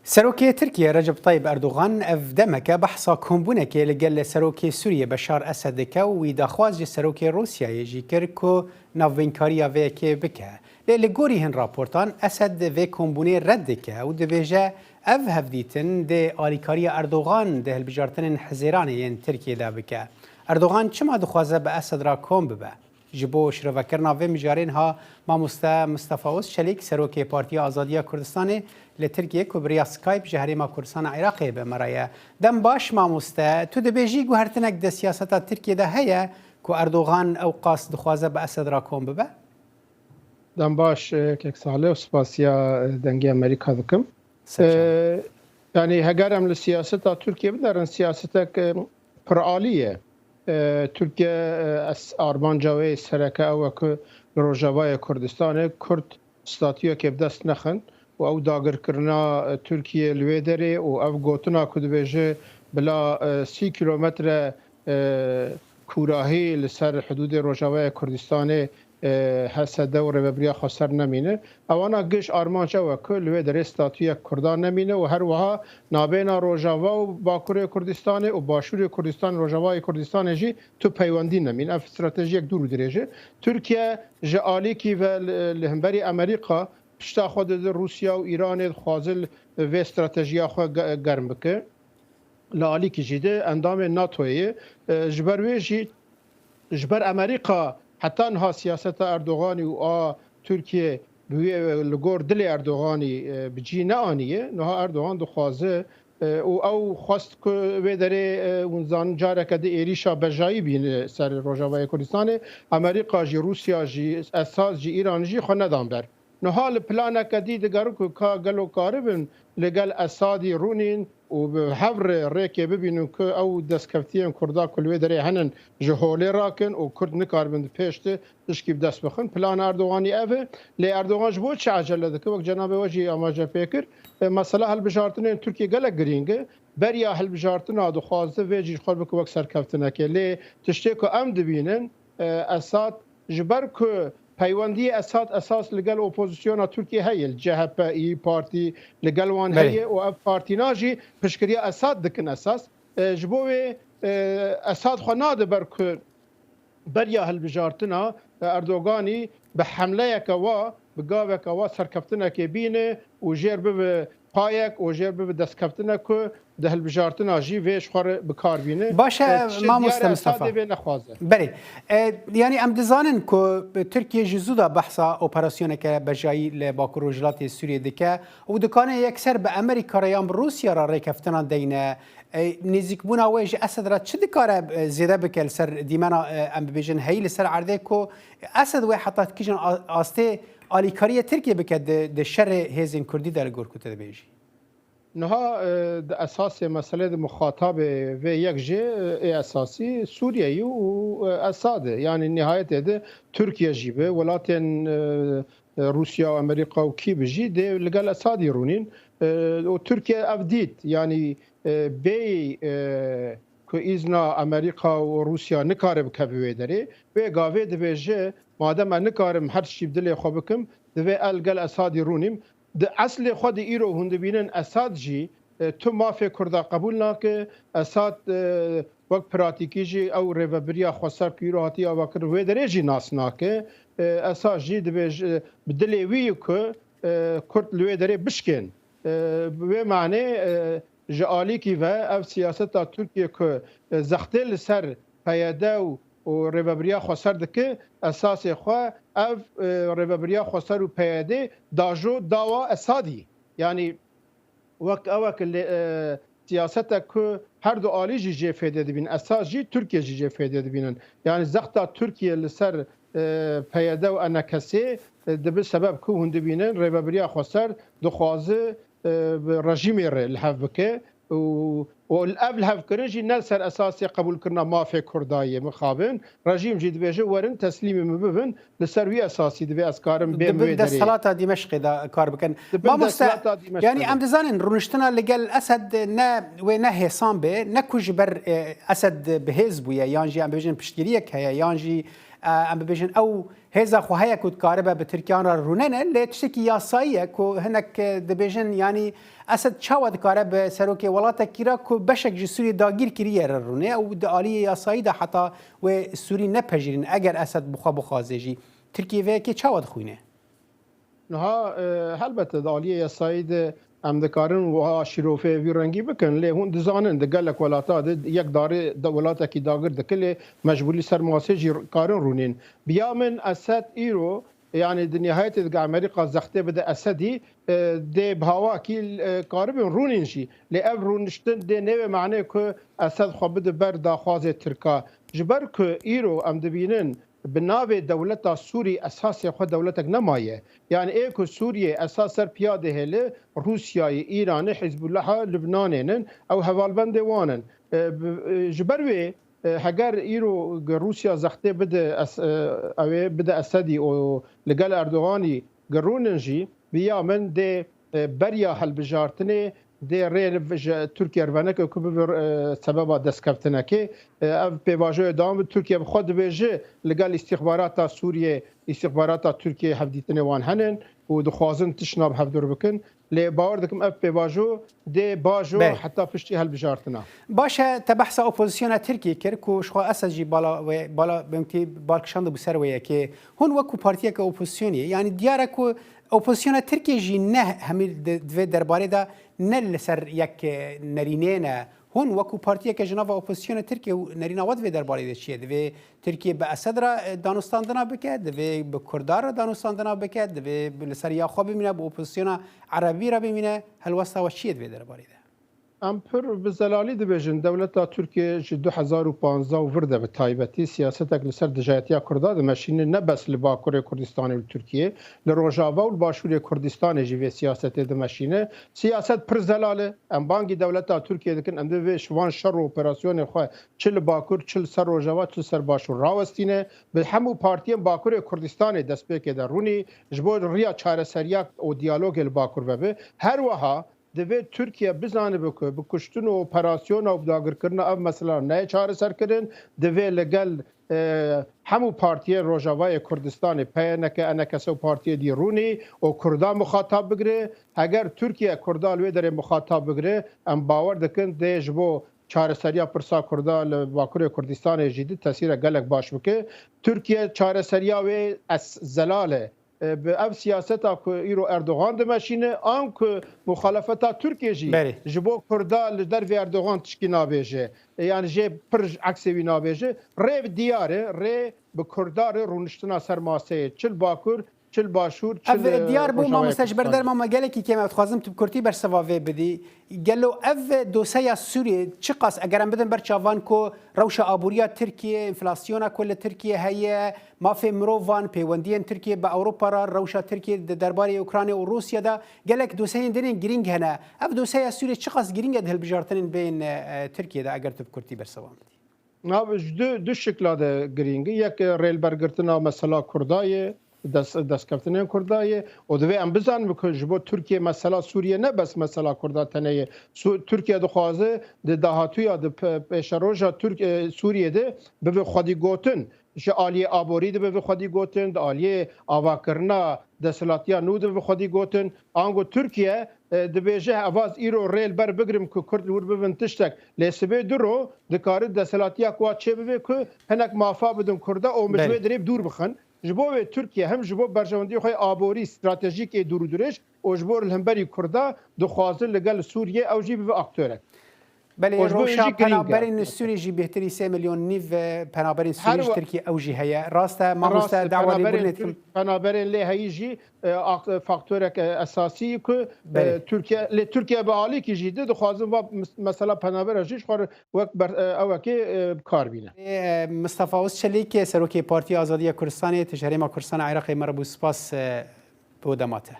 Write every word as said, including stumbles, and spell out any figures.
Serokê Tirkiye Recep Tayyip Erdogan ev demeke behsa kombûnekê li gel Serokê Sûriyê Beşar Esed dike û wî daxwaz ji Serokê Rûsyayê jî kir ku navbînkariya vê yekê bike. Lê li gorî hin raportan Esed vê kombûnê red dike û dibêje ev hevdîtin dê alîkariya Erdogan di hilbijartinên Hizêranê yên Tirkiyê de bike. Erdogan çima dixwaze bi Esed re kom bibe? Ji bo şirovekirina vê mijarê niha mamoste Mistefa Ozçelîk, serokê Partiya Azadiya Kurdistanê li Tirkiyê ku bi riya Skype ji Herêma Kurdistana Iraqê bi me re ye. Dem baş mamoste, tu dibêjî guhertinek di siyaseta Tirkiyê de heye ku Erdogan ew qas dixwaze bi Esed re kom bibe? Dem baş, e, kek Salih, û spasiya, e, Dengê Amerîka dikim. Ser çav. E, yanî heger em li siyaseta Tirkiyê binerin, siyasetek, e, piralî ye. E, Tirkiye, e, es-, armanca wê sereke ew e ku li Rojavayê Kurdistanê Kurd statuyekê bi dest nexin û ew dagirkirina, e, Tirkiye li wê derê û ev gotina ku dibêje bila, e, sî kîlometre, e, kûrahî li ser hidûdê Rojavayê Kurdistanê, e, H S D û Rêvebiriya Xweser nemîne. Ewana giş armanc ew e ku li wê derê statuyek Kurdan nemîne û her wiha nabêna Rojava û Bakurê Kurdistanê û Başûrê Kurdistan, Rojavayê Kurdistanê jî tu peywendî nemîn. Ev stratejiyek dûr û dirêj e. Tirkiye ji alîkî ve li, li hemberî Amerîka pişta xwe dide Rûsya û Îranê, dixwaze li vê stratejiya xwe ge-, germ bike. Li alîkî jî de endamê NATOyê ye. E, ji ber wê jî, ji ber Amerîka heta niha siyaseta Erdoganî û a Tirkiye bi wê, li gor dilê Erdoganî, e, bi cî neaniye. Niha Erdogan dixwaze, e, û ew xwest ku wê derê, e, hûn zanin careke di êrîşa bejayî bîne ser Rojavayê Kurdistanê. Amerîka jî, Rûsya jî, Esad jî, Îran jî xwe nedan ber. Niha li planeke dî digerin ku ka gelo karibin li gel Esadî rûnîn û bi hev re rêkê bibînin ku ew destkeftiyên Kurda ku li wê derê henin ji holê rakin û Kurd nikaribin di pêş de tişkî bi dest bixin. Plana Erdoganî ev e. Lê Erdogan ji bo çi ecele dike? Wek cenabê we jî amaje pê kir, e, mesela hilbijartinên Tirkiyê gelek girîng e. Beriya hilbijartina dixwaze vê jî ji xwe bike wek serkeftinekê. Lê tiştê ku em dibînin, e, Esad ji ber ku peywendiyê Esad esas li gel opozisyona Tirkiyê heye, li C H P, İYİ Parti, li gel wan Belê. heye û ev partîna jî piştgiriya Esad dikin esas. E, ji bo wê, e, Esad xwe nade ber ku beriya hilbijartina, e, Erdoganî bi hemleyeke wa, bi gaveke wa serkeftinekê bîne û jêr bibe payek û jêr bibe destkeftinek ku di hilbijartina jî vê ji xwe re bi kar bîne. Baş e, E, tiştê mamoste diyar e, Mistefa. Esadê vê nexwaze. Belê. E, yanî em dizanin ku Tirkiye ji zû de behsa operasyoneke bejayî li Bakur Rojhilatê Sûriyê dike û dikane yekser bi Amerîka re yan bi Rûsya re rêkeftina deyne. E, nêzîkbûna wê ji Esed re çi dikare, e, zêde bike li ser dîmena, e, em bibêjin heyî li ser erdê ku Esed wê heta kîjan a-, astê alîkariyê Tirkiye bike di, di şerê hêzên Kurdî de li gor ku tu dibêjî? Niha, e, di esasê meselê de muxatabê vê yek jê, e, ê esasî Sûriye ye û, e, Esad e. Yanî nihayetê de Tirkiye jî bi welatên, e, e, Rûsya û Amerîka û kî bi jî dê li gel Esadî rûnîn. E, û Tirkiye ev dît, yanî, e, bêyî, e, ku îzna Amerîka û Rûsya nikare bike bi wê derê. Wê gavê dibêje, madem ez nikarim her tiştî bi dilê xwe bikim, divê ez li gel Esadî rûnîm. Di eslê xwe de îro hûn dibînin Esad jî, e, tu mafê Kurda qebûl nake. Esad, e, wek pratîkî jî ew rêvebiriya xweser ku îro hatiye avakirin wê derê jî nas nake. E, Esad jî dibêje, bi dilê wî ye ku, e, Kurd li wê derê bişkên. E, bi wê manê, e, ji alîkî ve ev siyaseta Tirkiye ku, e, zextê li ser P Y D û, û Rêvebiriya Xweser dike, esasê xwe ev, e, Rêvebiriya Xweser û P Y D dajo dawa Esadî. Yanî wek ew e ku lê, e, siyasetek ku her du alî jî jê fêde dibîn, Esad jî, Tirkiye jî jê fêde dibînin. Yanî zexta Tirkiye li ser, e, P Y D û E N K'ê, e, dibe sebeb ku hûn dibînin Rêvebiriya Xweser dixwaze, e, bi rejîmê re li hev bike û, û ev lihevkirin jî ne li ser esasê qebûlkirina mafê Kurda ye mixabin. Rejîm jî dibêje, werin teslîmê min bibin, li ser wî esasî divê ez karim bêm Di bin wê derê. desthilata Dîmeşqê de kar bikin. Di bin Mamoste, desthilata Dîmeşqê yanî de. em dizanin rûniştina li gel Esed ne wê ne hêsan bê, ne ku ji ber, e, Esed bi hêz bûye, yan jî em bêjin piştgiriyek heye, yan jî E, em bibêjin ew hêza xwe heye ku dikaribe bi Tirkiyan re rûnene, lê tiştekî yasayî ye ku hinek, e, dibêjin, yanî Esed çawa dikare bi serokê welatekî re ku beşek ji Sûriyê dagîr kiriye re rûne û di aliyê yasayî de heta wê Sûrî nepejirîn, eger Esed bi xwe bixwaze jî. Tirkiye vê yekê çawa dixwîne? Niha, e, helbete di aliyê yasayî de em dikarin wiha şîrofê vî rengî bikin, lê hûn dizanin di gelek welata de yek darê de welatekî dagir dike, lê mecbûrî ser masê jî karin rûnîn. Bi ya min Esed îro, yanî di nihayetê dike Amerîka zextê bide Esedî, e, dê bi hawakî, e, karibin rûnîn jî. Lê ev rûniştin dê nêvê manê ku Esed xwe bide ber daxwazê Tirka. Ji ber ku îro em dibînin bi navê dewleta Sûrî esasê xwe dewletek nemaye. Yanî ê ku Sûriyê esas ser piya dihêle, Rûsyayê, Îranê, Hizbullaha, Lubnanê nin, ew hevalbendê wan in. E, bi, e, ji ber wê, e, heger îro Rûsya zextê bide es-, e, ew ê bide Esedî û li gel Erdoganî girûnin jî, bi ya min dê, e, beriya hilbijartinê dê rê li ji Tirkiye re veneke ku bibe, e, sebeba destkeftinekê. E, ev pêvajoya dewam bi Tirkiye bi xwe dibêje li gel îstîxbarata Sûriyê, îstîxbarata Tirkiyê hevdîtinê wan henin û dixwazin tiştna bi hevdûr bikin. Lê bawer dikim ev pêvajo dê bajo Belê. heta piştî hilbijartina. Baş e, te behsa opozisyona Tirkiyê kir ku ji xwe Esed jî bala wê, bala bimtî bal kişandibû ser wê yekê. Hûn wekû partiyeke opozisyonê, yanî diyar e ku opozisyona Tirkiyê jî ne hemî di, di vê derbarê de ne li ser yek, e, nerînê ne. Hûn wekû partiyeke ji nava opozisyona Tirkiyê û nerîna we di vê derbarê de çi ye? Divê Tirkiye bi Esed re, e, danûstandina bike, divê bi Kurdan re danûstandina bike, divê bi, li ser ya xwe bimîne, bi opozisyona Erebî re bimîne. Helwesta we çi ye di vê derbarê de? Em pir bi zelalî dibêjin, dewleta Tirkiye ji du hezar û panzdeh û vir de bi taybetî siyasetek li ser dijayetiya Kurda dimeşîne, ne bes li Bakurê Kurdistanê û li Tirkiye, li Rojava û li Başûrê Kurdistanê jî vê siyasetê dimeşîne. Siyaset pir zelal e. Em bangî dewleta Tirkiye dikin, em divê ji van şer û operasyonê xwe çi li Bakur, çi li ser Rojava, çi li ser Başûr rawestîne. Bi hemû partiyên Bakurê Kurdistanê destpêkê de rûnî ji bo riya çareseriya û diyalogê li Bakur vebe. Her wiha divê Tirkiye bizanibe ku bi kuştin û operasyona û bi dagirkirina ev mesela nayê çareserkirin. Divê li gel, e, hemû partiyên Rojavayê Kurdistanê, P Y N K, E N K S û partiyê dî rûnî û Kurda muxatab bigire. Heger Tirkiye Kurda li wê derê muxatab bigire, em bawer dikin dê ji bo çareseriya pirsa Kurda li Bakurê Kurdistanê jî di tesîrek gelek baş bike. Tirkiye çareseriya wê es zelal e. E, bi ev siyaseta ku îro Erdogan dimeşîne, an ku muxalefeta Tirkiye jî Berê. ji bo Kurda li dervê Erdogan tişkî nabêje. E, yanî jê pir ji eksê wî nabêje. Rê diyar e, rê bi Kurda re rûniştina ser maseyê. Çi li Bakur, çi li Başûr, çi Ev li diyar bû, Rojavayê mamoste, ji ber Kurdistanê. derma me gelekî kêm e, dixwazim tu bi kurtî bersiva vê bidî. Gelo ev doseya Sûriyê çiqas, eger em bidin ber çavan ku rewşa aboriya Tirkiye, enflasyona ku li Tirkiye heye, mafê mirovan, pêwendiyên Tirkiye bi Ewropa re, rewşa Tirkiye di derbarê Ukrayna û Rûsya de gelek doseyên din ên girîng hene. Ev doseya Sûriyê çiqas girîng e di hilbijartinên bên, e, Tirkiye de, eger tu bi kurtî bersivan bidî? Nav ji du, du şikla de girîng e. Yek, e, rêlbergirtina mesela Kurda ye, des-, destkeftinên Kurda ye. Û divê em bizanin ku ji bo Tirkiye mesela Sûriye ne bes mesela Kurda tenê ye. Sû-, Tirkiye dixwaze di dahatûya, di pe-, pêşeroja Tirk-, e, Sûriye de bibe xwedî gotin. Ji aliyê aborî dibe bi xwedî gotin, di aliyê avakirina desthilatiya nû dibe bi xwedî gotin. Ango Tirkiye, e, dibêje, ev ez îro rê li ber bigirim ku Kurd li wir bibin tiştek. Lê sibê du ro dikare desthilatiya ku wa çêbibe ku hinek mafa bidin Kurda û min ji Belê. wê dirê bi dûr bixin. Ji bo wê Tirkiye hem ji bo berjewendiyê xwe yê aborî stratejîk ê dûr û dirêj û ji bo li hemberî Kurda dixwaze li gel Sûriyê ew jî bibe aktorek. Belê, Û ji bo wê rewşa jî girîng e. penaberên Sûrî jî bêhtirî sê milyon nîv, e, penaberên Sûrî Her ji wa-, Tirkiye ew jî heye. Rast e, mamoste, Rast e, dawa lê penaberên birinê dikim. Tür-, penaberên lê heyî jî, e, ak-, faktorek, e, esasî ku, e, Belê. Tirkiye, lê Tirkiye bi alîkî jî di dixwazin va mes-, mesela penabera jî ji xwe re wek ber-, e, ewekê, e, bi kar bîne. E, Mistefa Ozçelîk, serokê Partiya Azadiya Kurdistanê, tu ji Herêma Kurdistana Iraqê me re bû, spas, e, bo dema te.